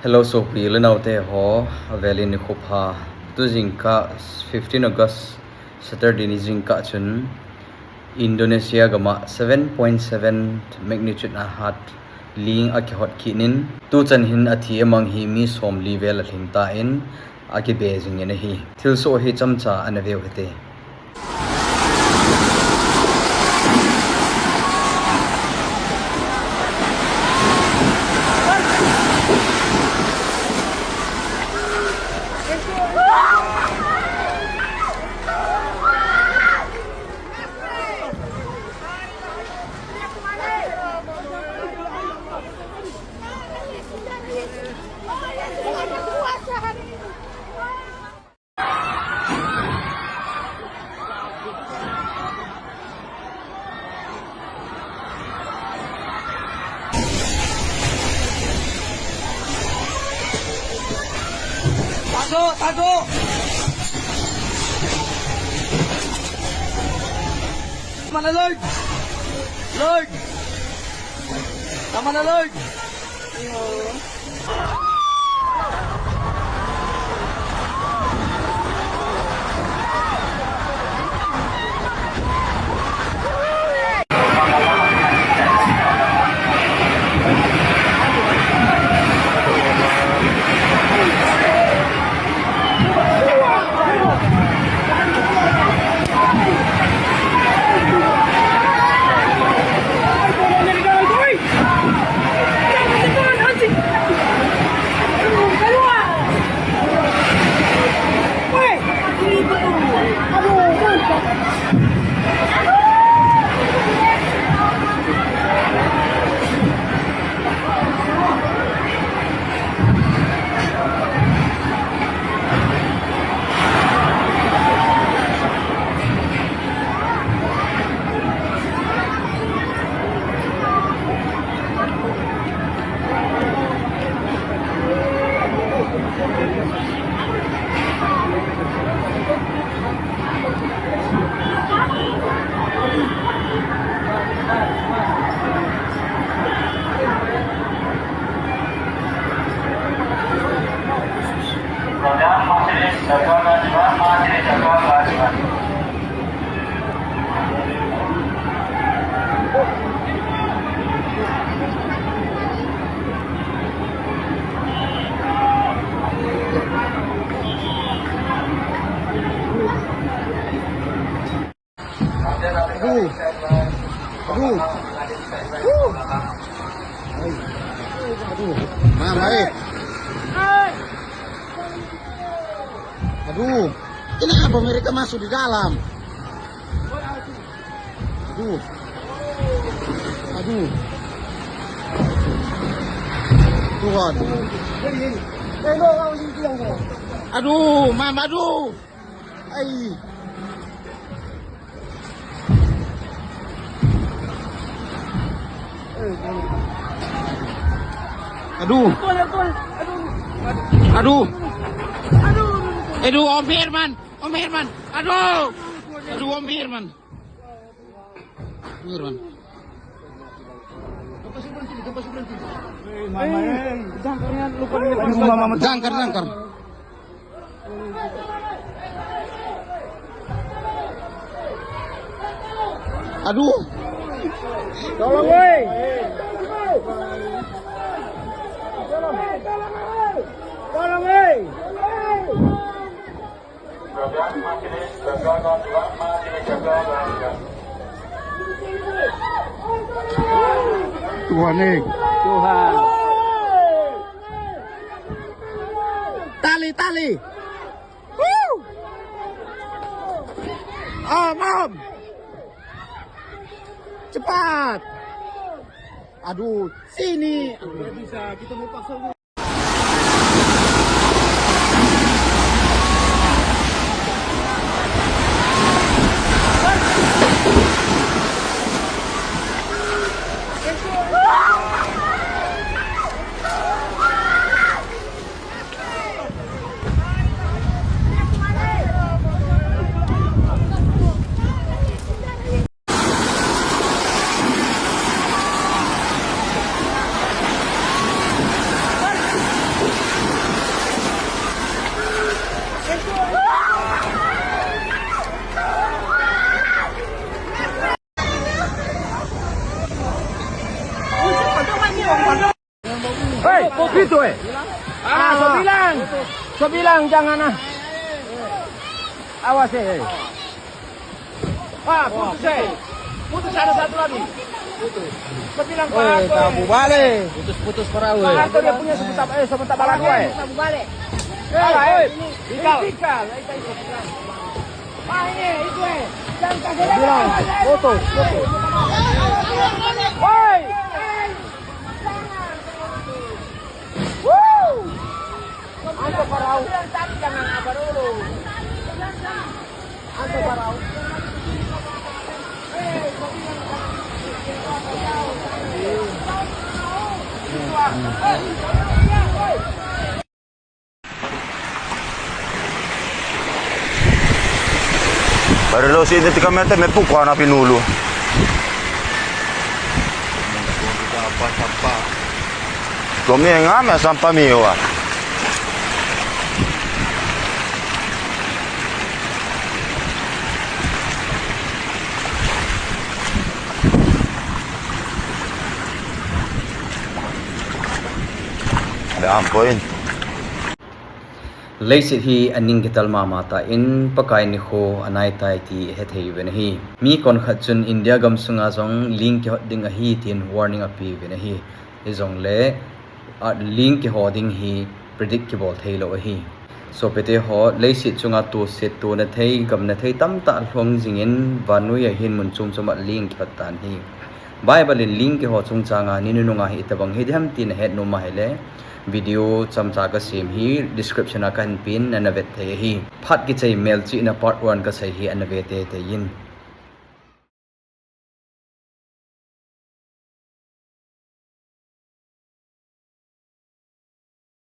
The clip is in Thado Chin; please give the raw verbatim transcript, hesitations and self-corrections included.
Hello, sopi le naote ho, avelin nikho pha. Tu jingkah fifteen August, Saturday ni jingkah chun Indonesia gam a seven point seven magnitude a hat ling akihot kit in, tuchan hin athi amang hi mi somli vel alhing tan, akibe jing in ahi. Thilsoh hi chomcha ana veu hite. Tago, tago. Mana Lloyd? Lloyd. Mana Lloyd? Aduh. Aduh. Woo. Ai. Aduh. Mama, eh. Aduh. Kenapa mereka masuk di dalam? Aduh. Aduh. Tuhan. Aduh, Mama, aduh. Ai. Aduh. Aduh. Aduh, Om Herman. Om Herman. Aduh. Aduh, Om Herman. Om Herman. Jangkar, jangkar. Aduh. Tolong, woi. Tolong, woi. Tuhan, eh. Tuhan. Tali, tali. Woo! Om, om. Cepat. Aduh, sini. Aduh. Tidak bisa, kita mau paksa. Hei, itu eh. Ah, sebilang. Sebilang jangan ah. Awas eh. Ah, putus eh. Putus ada satu lagi. Sebilang. Oi, Pak Harto. Tabu balik. Putus-putus perahu. Pak Harto dia punya sebentar, eh, sebentar balang eh. Tabu balik. Eh, eh, ini, ini Bikal. Bikal. Eh, itu, itu. Putus, putus. Woi! Woo! Ando parau. Ando parau. Barilo si identikamente me pu kuana pinulu. Kome nga me sampa mi wa. Dam point. Leiset hi aning kital mama tan, Pakai nikho anaitai ti hethei uvin ahi. Mi konkhat chun India gamsunga jong ling kihot ding ahi tin warning apeuvin ahi. Hijongle, a, ling kiho ding hi predict kibol theilou ahi. Sopite ho, leiset chunga toset tona thei, gamna thei tamtah lhung jingin, vannoi a hin mun chom choma ling kihot tan ahi. Bible in ling kiho chungchanga ni nununga hi itobang hiding ham ti nahet nom ahile, video chomcha kasem hi description a kahin pin, nana vet thei ahi. Phat kichai melchihna part one kasei hi ana ve teitei in.